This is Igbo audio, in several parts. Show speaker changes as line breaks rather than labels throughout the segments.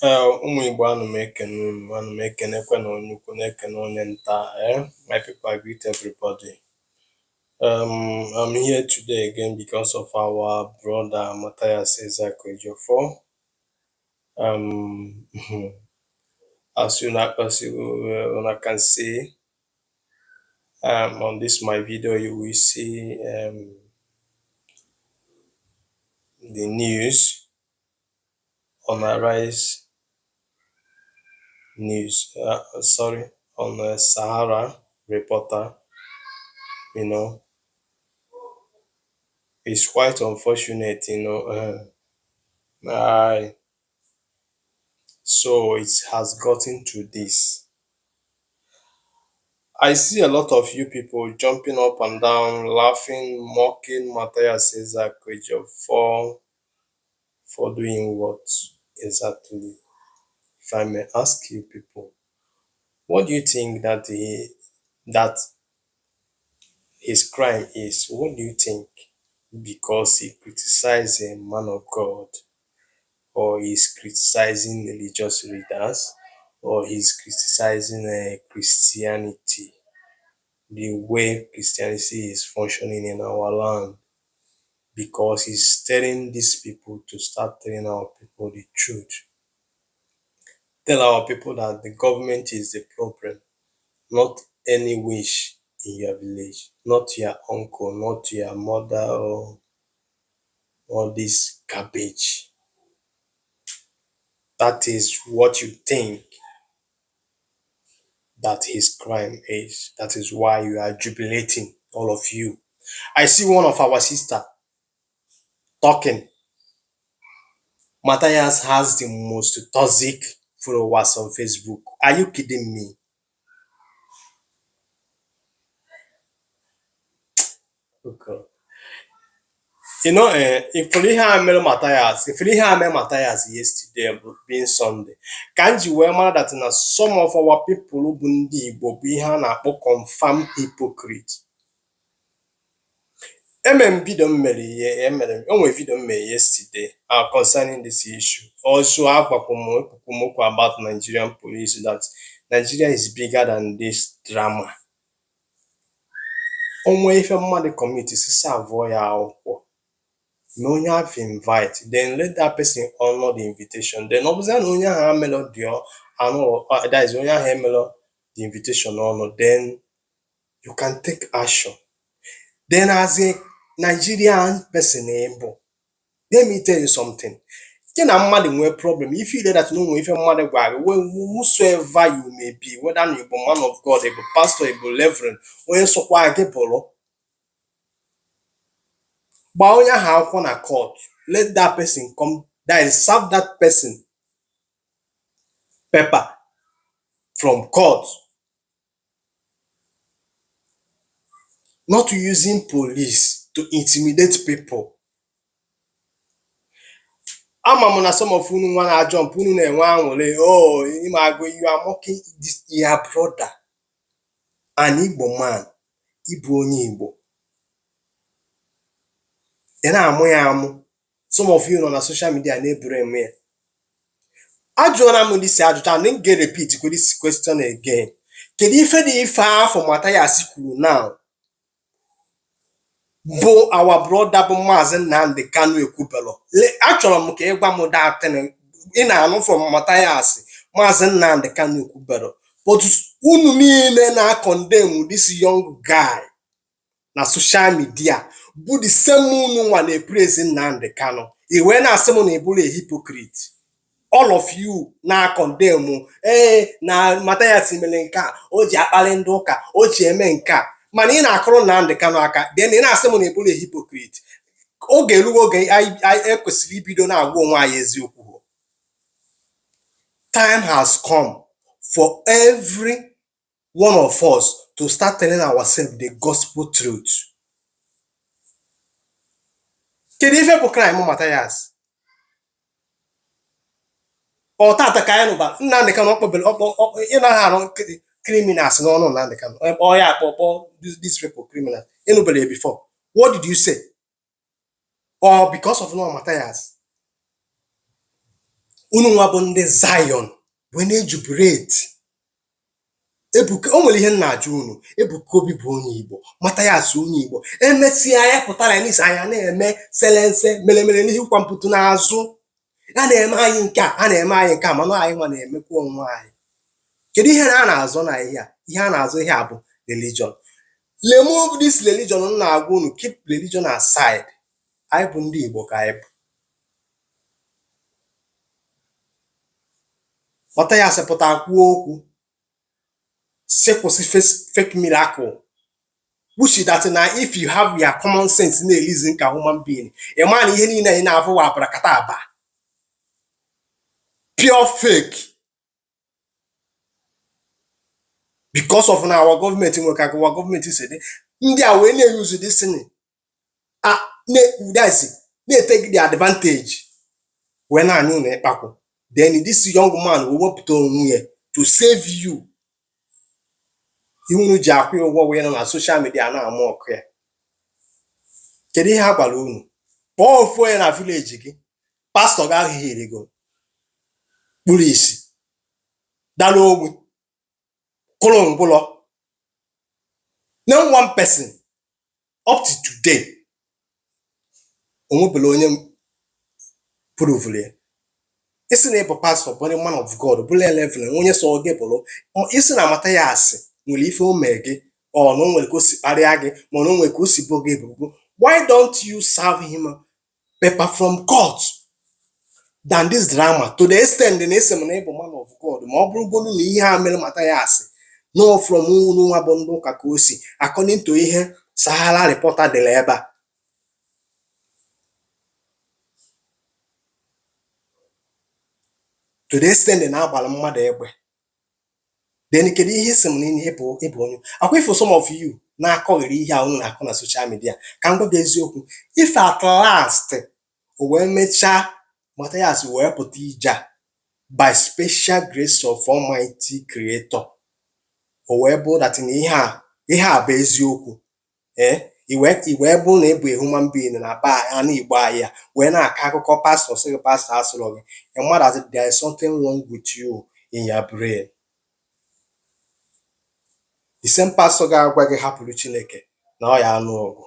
Ee, ụmụ Igbo, ana m ekene unu, ana m ekenekwa na onye ukwu na-ekene onye nta. My people, I greet everybody. I'm here today again because of our brother Matthias Ezeaku Ejiofor. As you una can see, on this my video, you will see the news on Arise News, sorry, on Sahara Reporter. It's quite unfortunate. So it has gotten to this. I see a lot of you people jumping up and down, laughing, mocking Matthias Ezeaku Ejiofor for doing what exactly? If I may ask you people, what do you think that his crime is? What do you think? Because he criticized a man of God, or he's criticizing religious leaders, or he's criticizing Christianity, the way Christianity is functioning in our land, because he's telling these people to start telling our people the truth. Tell our people that the government is the problem, not any witch in your village, not your uncle, not your mother, or all this garbage. That is what you think that his crime is. That is why you are jubilating, all of you. I see one of our sister talking. Matthias has the most toxic followers on Facebook. Are you kidding me? Okay. Ifuru ihe a mere Matthias, ifuru ihe a mere Matthias yesterday bụ being Sunday, ka m ji wee mara that na some of our people bụ ndị Igbo bụ ihe a na-akpọ confirm hypocrite. Eme m video m mere ihe emere m, o nwere video m mere yesterday concerning this issue. Also, agwakwa m, ekwukwu m okwu about Nigerian police, that Nigeria is bigger than this drama. O nwee ife mmadụ commit, si serve ya akwụkwọ na onye ahụ invite, then let that person honor the invitation. Then ọ bụzia na onye ahụ emelọ the anụ, that is, onye ahụ emelọ the invitation ọnụ, then you can take action. Then as a Nigerian person ị bụ, let me tell you something. Gị na mmadụ nwee problem, if you that na o nwee ife mmadụ gwara gị, whosoever you may be, whether na ị bụ man of God, ị bụ pastor, ị bụ reverend, onye sọkwa gị bụrụ, gbaa onye ahụ akwụkwọ na court. Let that person come, that is, serve that person paper from court, not using police to intimidate people. Ama m na some of unu nwa na-ajump, unu na-enwe aṅụrị. Oh, ịma agụ, you are mocking this your brother, an Igbo man. Ịbụ onye Igbo, ị na-amụ ya amụ. Some of you nọ na social media na-eburu eme ya. Ajụọla m this ajụjụ and m ga-repeat kwa this question again. Kedu ife dị ife afọ Mathias kwuru now bụ our brother bụ Maazị Nnamdi Kanu ekwubelo? Achọrọ m ka ị gwa m that thing ị na-anụ from Mathias Maazị Nnamdi Kanu ekwubelo. But unu niile na-condemn this young guy na social media bụ the same unu nwa na-epraise Nnamdi Kanu. I wee na-asị m na ị bụrụ a hypocrite. All of you na-condemn, ee, na Mathias mere nke a, o ji akpali ndị ụka, o ji eme nke a, mana ị na-akụrụ Nnamdi Kanu aka, then ị na-asị m na ị bụrụ a hypocrite. Oge erugo oge anyị ekwesịrị ibido na-agwa onwe anyị eziokwu. Time has come for every one of us to start telling ourselves the gospel truth. Kedu ife bụ crime Mathias? Ọ tata ka anyị nụba Nnamdi Kanu ọkpọbere ọkpọ. Ị naghị anụ criminals n'ọnụ Nnamdi Kanu. Ọ ya akpọ kpọ these people criminals. Ịnụbere ya before? What did you say? Or because of no Mathias, Unu nwa bụ ndị Zion wee na-ejubilate. Ebuka, o nwere ihe m na-ajụ unu. Ebuka Obi bụ onye Igbo, Mathias onye Igbo. Emesịa ya pụtara n'isi anya na-eme selense meremere n'ihu kwa mputu n'azụ. A na-eme anyị nke a, a na-eme anyị nke a, mana anyị nwa na-emekwa onwe anyị. Kedu ihe a na-azọ na ihe a? Ihe a na-azọ ihe a bụ religion. Remove this religion m na-agwa unu, keep religion aside. Anyị bụ ndị Igbo ka anyị bụ. Mathias pụta kwuo okwu sị kwụsị fake miracle, which that na if you have your common sense na-ereason ka human being, ị ma na ihe niile anyị na-afụ wa abracadabra, pure fake, because of na our gọọmenti nwe ka our gọọmenti si dị. Ndị a wee na-euse this thing na-etake the advantage wee na-anya unu ịkpakwụ. Then this young man wee wepụta onwe ya to save you. Ihe unu ji akwụ ya ụgwọ wee nọ na social media na-ama ọkụ ya. Kedu ihe a gwara unu? Kpọọ ofu onye na village gị, pastọ gị ahụ hiri go kpuru isi, dara ogbi, kụrụ ngwụlọ. Name one person up to today o nwebela onye provuru ya. Ị sị na ị bụ pastọ, bụrụ man of God, bụrụ reverend, onye so gị bụrụ, ị sị na Mathias nwere ife o mee gị, ọ na o nwere ka o si kparịa gị, ma na o nwere ka o si bo gị ebubo, why don't you serve him paper from court than this drama, to the extent na ị sị m na ị bụ man of God? Ma ọ bụrụgodu na ihe a mere Mathias no from unu nwa bụ ndị ụka ka o si, according to ihe Sahara Reporter dere ebe a, to the extent na agbara mmadụ egbe, then kedu ihe ị sị m na ịbụ onye akwa ifo? Some of you na-akọghịrị ihe a unu na-akọ na social media, ka m gwa gị eziokwu, if at last o wee mechaa Mathias wee pụta ije a by special grace of Almighty Creator, o wee bụ that na ihe a bụ eziokwu, ee, i wee bụ na ị bụ a human being na be ana Igbo anyị a wee na-akọ akụkọ pastọ sị gị, pastọ asịrọ gị, ị mara that there is something wrong with you in your brain. The same pastor ga-agwa gị hapụrụ Chineke na ọ ya anụ ọgụ,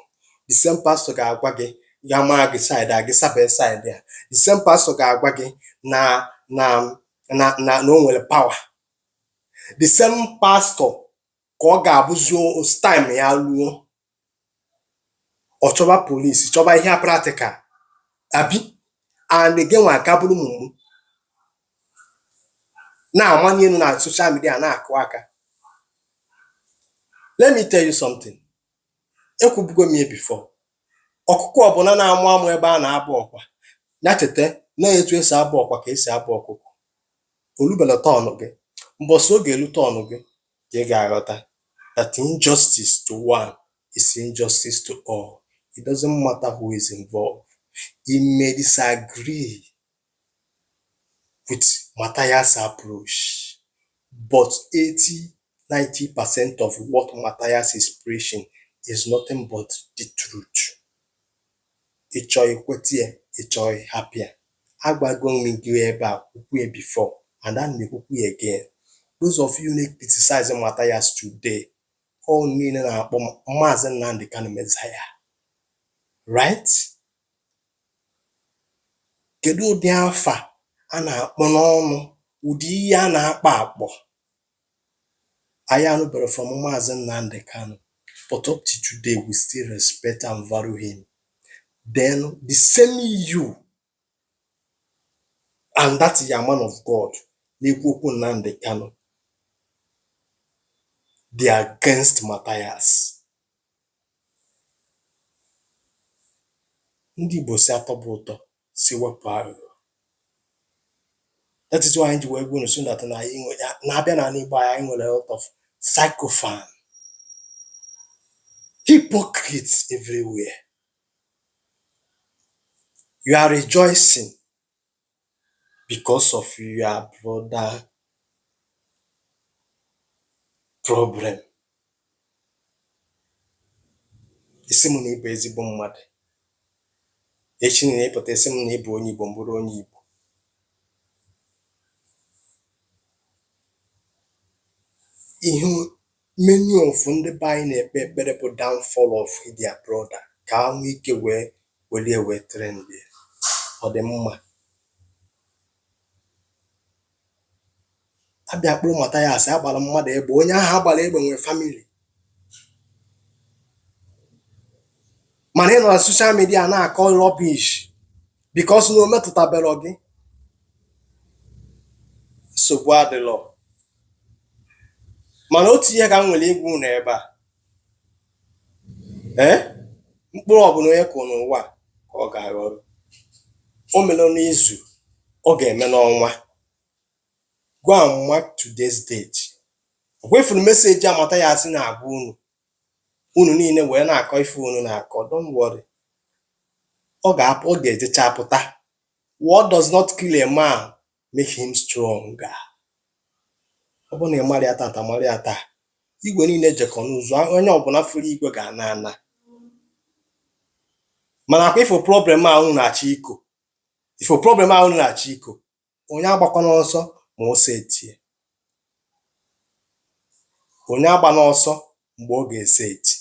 the same pastor ga-agwa gị ya maa gị side a, gị sabe side a, the same pastor ga-agwa gị na o nwere power, the same pastor ka ọ ga-abụzi time ya ruo, ọ chọba polisi, chọba ihe practical abi, and gị nwa aka bụrụ mumu na-amanye elu na social media na-akụ aka. Let me tell you something, ekwubugo m ya before, ọkụkọ ọbụla na-amụ amụ ebe a na-abụ ọkwa ya cheta na etu esi abụ ọkwa ka esi abụ ọkụkọ. Olubela turn gị. Mbọsị ọ ga-elu turn gị ka ị ga-aghọta that injustice to one is injustice to all. It doesn't matter who is involved. You may disagree with Matthias approach, but 80 90% of what Matthias is preaching is nothing but the truth. Ị chọọ ikweta ya, ị chọọ ịhapụ ya. Agwago m gị ebe a, kwukwu ya before and ana m ekwukwu ya again. Those of you na-criticize Matthias today, all niile na-akpọ Maazị Nnamdi Kanu Messiah, right? Kedu ụdị afa a na-akpọ n'ọnụ, ụdị ihe a na-akpọ akpọ anyị anụbere from Maazị Nnamdi Kanu? But up to today we still respect and value him. Then the same you and that your man of God na-ekwu okwu Nnamdi Kanu, they are against Matthias. Ndị Igbo si atọbụ ụtọ si wepụ aghụghọ. That is why anyị ji wee gwa unu so that na anyị na-abịa n'ala Igbo anyị nwere a lot of sycophant, hypocrites everywhere. You are rejoicing because of your brother problem. Ị sị m na ị bụ ezigbo mmadụ, echi na ịpụta ị sị m na ị bụ onye Igbo, m bụrụ onye Igbo. Ihe many of ndị be anyị na-ekpe ekpere bụ downfall of their brother ka ha nwee ike wee welie wee trend ya. Ọ dị mma abịa kpụrụ Mathias agbara mmadụ egbe, onye ahụ agbara egbe nwere family, mana ị nọ na social media na-akọ rubbish because na o metụtabero gị. Nsogbu adịlọ, mana otu ihe ka m nwere ịgwa unu ebe a, ee, mkpụrụ ọbụla onye kụrụ n'ụwa ka ọ ga-aghọrọ. O mere n'izu, ọ ga-eme n'ọnwa. Go and mark today's date. Ọkwa ị fụrụ message a Mathias na-agwa unu, unu niile wee na-akọ ife unu na-akọ. Don't worry, ọ ga-apụ, ọ ga-ejecha pụta. What does not kill a man make him stronger. Ọ bụrụ na ị mara ya tata, mara ya taa. Igwe niile jekọ n'ụzọ, onye ọbụla fụrụ igwe ga-ana ana. Mana akwa ị fụ problem a unu na-achọ iko, ị fụ problem a unu na-achọ iko, onye agbakwana ọsọ ma o setie, onye agbana ọsọ mgbe ọ ga-eseti.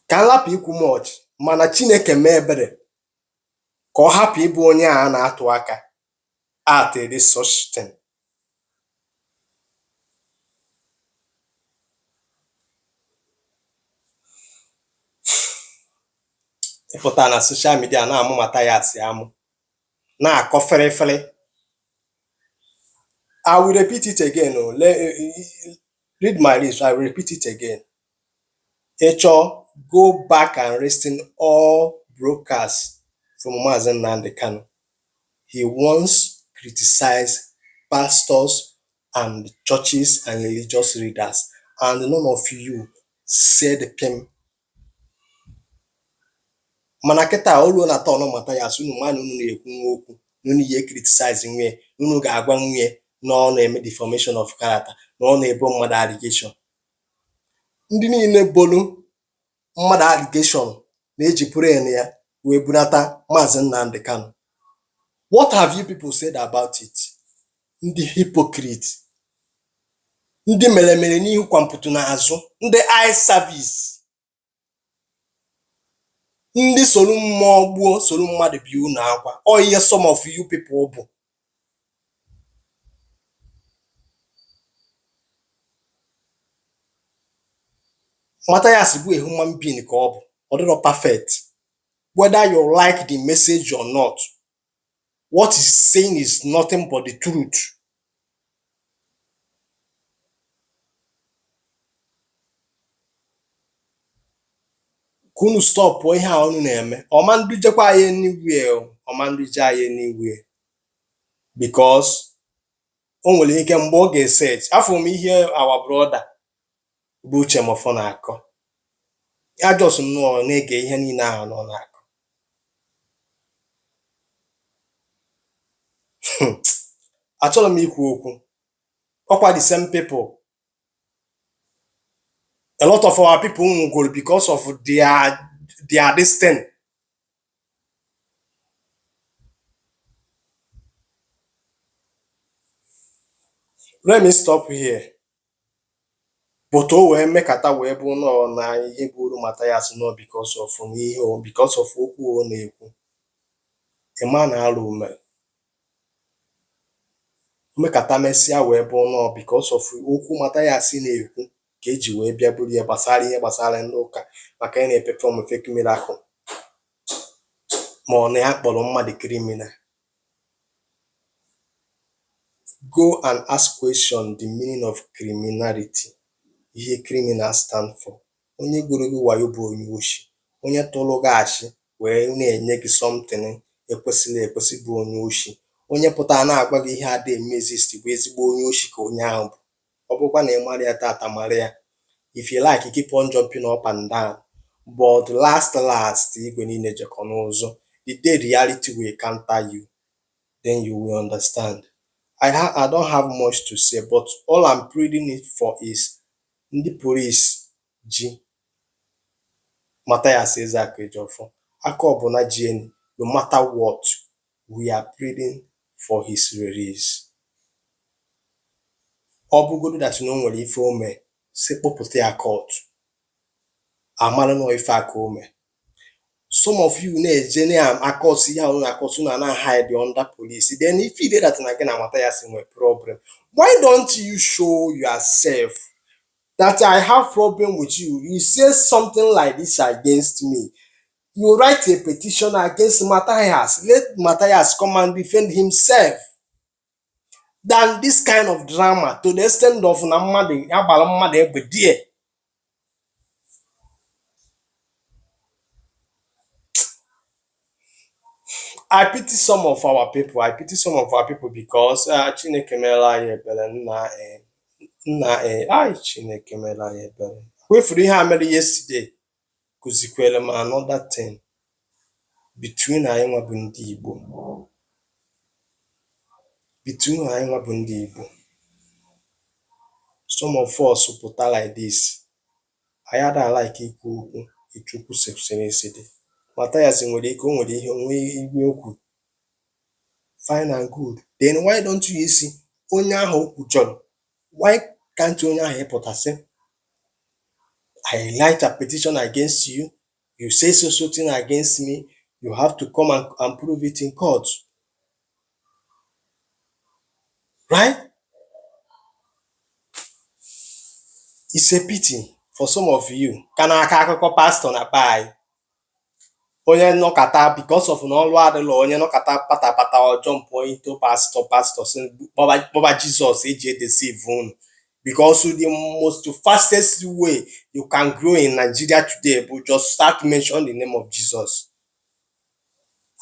Ka m lapụ ikwu much, mana Chineke mee ebere ka ọ hapụ ịbụ onye a na-atụ aka at this such thing. Ị pụta na social media na-amụ Mathias amụ, na-akọ fịrịfịrị. I will repeat it again o. Read my lips, I will repeat it again. Ị chọọ, go back and listen all broadcasts from Maazị Nnamdi Kanu. He once criticized pastors and churches and religious leaders, and none of you said pim. Mana kịta o ruo na turn Mathias, unu ma na unu na-ekwu nwa okwu na unu ya criticize nwunye, unu ga-agwa nwunye na ọ na-eme deformation of character, na ọ na-ebo mmadụ allegation. Ndị niile bolu mmadụ allegation na-eji brain ya wee bunata Maazị Nnamdi Kanu. What have you people said about it? Ndị hypocrite, ndị mere mere n'ihu kwamputu n'azụ, ndị eye service, ndị soro mmụọ gbuo, soro mmadụ bie unu akwa. Ọ ihe some of you people bụ. Mathias bụ a human being ka ọ bụ, ọ dịrọ perfect. Whether you like the message or not, what he's saying is nothing but the truth. Ka unu stop ihe a unu na-eme, ọma ndujekwa anyị anywhere o, ọma nduje anyị anywhere, because o nwere ike mgbe ọ ga-eset. Afụrụ m ihe our brother bụ Uche Mefor na-akọ ya, just nnọọ na-ege ihe niile ahụ nọ na-akọ. Achọrọ m ikwu okwu. Ọkwa the same people, a lot of our people nwụgoro because of their this thing. Let me stop here. But o wee mekata wee bụ nọọ na ihe buru Mathias nọ because of n'ihe o, because of okwu ọ na-ekwu. Ịma na arụ mere mekata mesịa wee bụ nọọ because of okwu Mathias na-ekwu ka eji wee bịa buru ya gbasara ihe gbasara ndị ụka, maka ị na-eperform fake miracle, ma ọ na ya kpọrọ mmadụ criminal. Go and ask question the meaning of criminality, ihe criminal stand for. Onye gwuru gị wayo bụ onye oshi, onye tụrụ gị ashị wee na-enye gị something ekwesịrị ekwesị bụ onye oshi, onye pụtara na-agwa gị ihe adịghị eme exist bụ ezigbo onye oshi ka onye ahụ bụ. Ọ bụrụkwa na ị mara ya tata, mara ya. If you like, keep on jumping up and down, but last last, igwe niile jekọ n'ụzọ. The day reality will counter you, then you will understand. I don't have much to say, but all I'm pleading it for is ndị police ji Mathias Ezeaku Ejiofor aka ọbụla ji enu, no matter what, we are pleading for his release. Ọ bụgodu that na o nwere ife o mee, sị kpụpụta ya court, amara na ife a ka o mee. Some of you na-eje na-akọsị ihe ahụ na-akọsị na na hide under police. Then if you that na gị na Mathias nwere problem, why don't you show yourself that I have problem with you? You say something like this against me, you write a petition against Mathias, let Mathias come and defend himself, than this kind of drama to the extent of na mmadụ agbara mmadụ egbe die. I pity some of our people. I pity some of our people because Chineke meela anyị ebere nna nna ai Chineke meela anyị ebere. Wefuru ihe a mere yesterday kụzikwere m another thing between anyị nwa bụ ndị Igbo. Between anyị nwa bụ ndị Igbo. Some of us pụta like this, anyị ada like ikwu okwu etu okwu siri esi dị. Mathias nwere ike o nwere ihe onwe igwe okwu, fine and good. Then why don't you see onye ahụ o kwujọrọ? Why can't onye ahụ ịpụta sị, "I write a petition against you, you say so so thing against me, you have to come and prove it in court," right? It's a pity for some of you ka na-akọ akụkọ pastọ na be anyị. Onye nọkata because of na ọrụ adịla, onye nọkata patapata ọ jump into pastor, pastor sị kpọba kpọba Jizọs eji edeceive unu, because the most fastest way you can grow in Nigeria today bụ just start mention the name of Jesus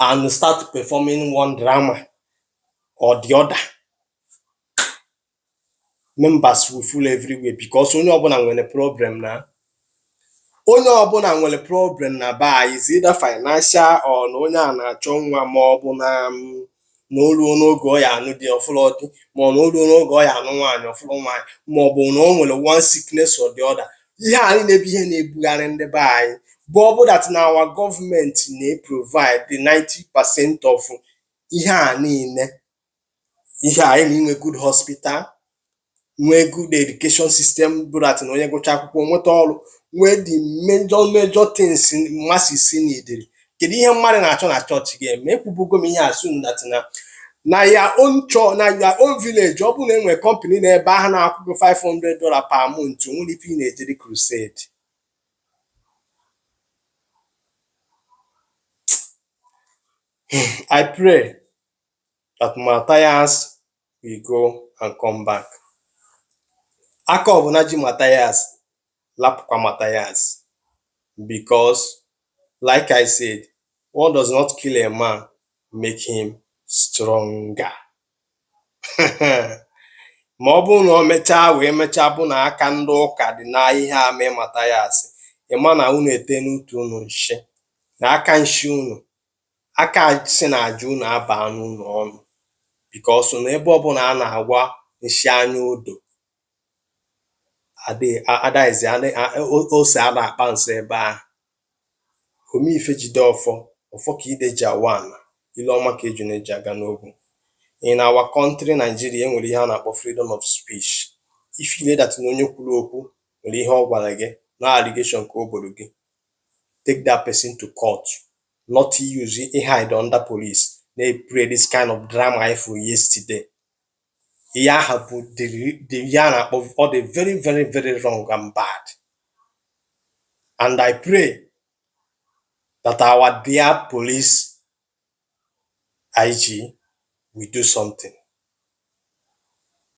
and start performing one drama or the other. Members will full everywhere because onye ọbụla nwere problem, na onye ọbụla nwere problem na be anyị, is either financial or na onye a na-achọ nwa, ma ọ bụ na o ruo n'oge ọ ya anụ di ọfụlọ di, ma ọ na o ruo n'oge ọ ya anụ nwaanyị ọfụlọ nwaanyị, ma ọ bụ na o nwere one sickness or the other. Ihe a niile bụ ihe na-ebugharị ndị be anyị, bụ ọ bụ that na our government na-provide the 90% of ihe a niile. Ihe a anyị na inwe good hospital, nwee good education system, bụ that na onye gụchaa akwụkwọ nweta ọrụ, nwee the major major things masses needed. Kedu ihe mmadụ na-achọ na chọọchị ga-eme? Ekwubugo m ihe a soon that na your own church, na your own village, ọ bụrụ na enwere company na ebe ahụ na-akwụ gị $500 per month, nwere ife ị na-ejeri crusade. I pray that Matthias will go and come back. Aka ọbụla ji Matthias lapụkwa Matthias, because like I said, what does not kill a man make him stronger. Ma ọ bụrụ na o mechaa wee mechaa bụ na aka ndị ụka dị na ihe a mee Matthias, ịma na unu ete n'utu unu nshi na aka nshi unu aka si na aja unu abaa n'unu ọnụ, because na ebe ọbụla a na-agwa nshi anya odo adaizi ose a na-akpa nso ebe ahụ. Omeife jide ọfọ, ọfọ ka ide ji awa ana, ile ọma ka ejuna eji aga n'ogwu. In our country Nigeria, e nwere ihe a na-akpọ freedom of speech. If you that na onye kwuru okwu nwere ihe ọ gwara gị na allegation ka o boro gị, take that person to court, not use hide under police na-play this kind of drama I for yesterday. Ihe ahụ bụ the ihe a na-akpọ ọ dị very very very wrong and bad, and I pray that our dear police IG will do something.